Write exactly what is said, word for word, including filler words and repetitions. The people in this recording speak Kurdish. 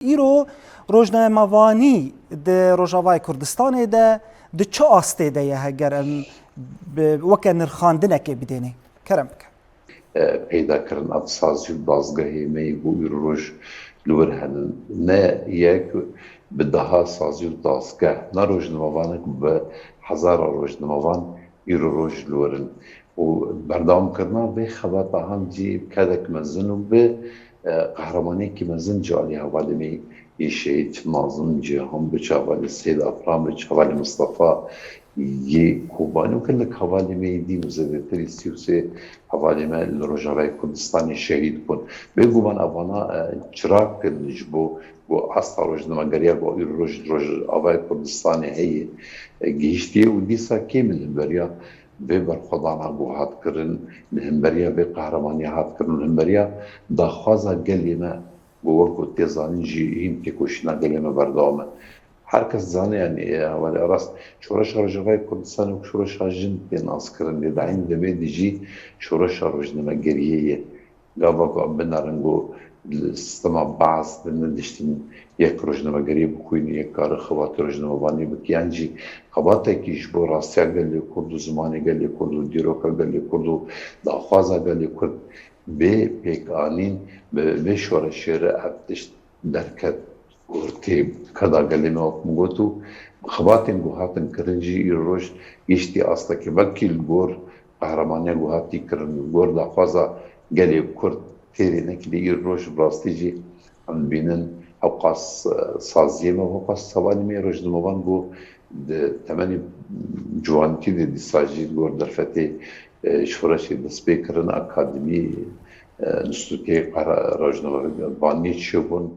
Îro rojnamevanî di Rojavayê Kurdistanê de di çi astê de ye, heger em bi, weke nirxandinekê bidênê? Kerem bike. E, peydakirin ev sazî û dazgehê me yê ku îro roj li wir henin. Ne yek, bi deha sazî û dazgeh, ne rojnamevanek, bi hezara rojnamevan îro roj li wir in. Û berdewamkirina vê xebata han jî bi kedek mezin û bi, e, qehremaniyekî mezin ji alî hevalê me yê şehîd, çi Nazim Cîhan bi, çi hevalê Seyda Pram bi, çi hevalê Mistefa yê Kobanî û gelek hevalê me yê dî û zêdetirî sî û sê hevalê me li Rojavayê Kurdistanê şehîd bûn. Bêguman evana, e, çirakin ji bo ku asta rojnamegeriya ku îro roj li Rojavayê Kurdistanê heye, e, gihîştiye û dîsa kêm li hember ya vê berxwedana ku hat kirin, li hemberiya vê qehremaniyê hat kirin, li hemberiya daxwaza gelê me ku wek ku tê zanîn jî hîn têkoşîna gelê me berdewam e. Her kes dizane, yanî, e, hevalê Aras, şoreşa Rojavayê Kurdistanê wek şoreşa jin tê naskirin, lê di eynî demê de jî şoreşa rojnamegeriyê ye. Gava ku em binerin ku li sistema Baas de nediştin yek rojnamegeriyê bixwînin, yek kare xebatê rojnamevanî bike, yan jî xebatekî ji bo rastiya gelê Kurd û zimanê gelê Kurd û dîroka gelê Kurd û daxwaza gelê Kurd bê pêkanîn, bi vê şoreşê re ev tişt derket ortê keda gelê me, wek min got, û xebatên ku hatin kirin jî îro roj gihîştî astekê, belkî li gor qehremaniyê ku hatî kirin, li gor daxwaza gelê Kurd têrê nekiriye. Îro roj bi rastî jî em dibînin hewqas, e, saziyê me, hewqas hevalê me yê rojnamevan ku di temenê ciwanîtî de dîsa jî li gor derfetê, e, şoreşê dest pê kirin, akademî, e, înstîtûtê qehre-, rojnamevaniyê çêbûn.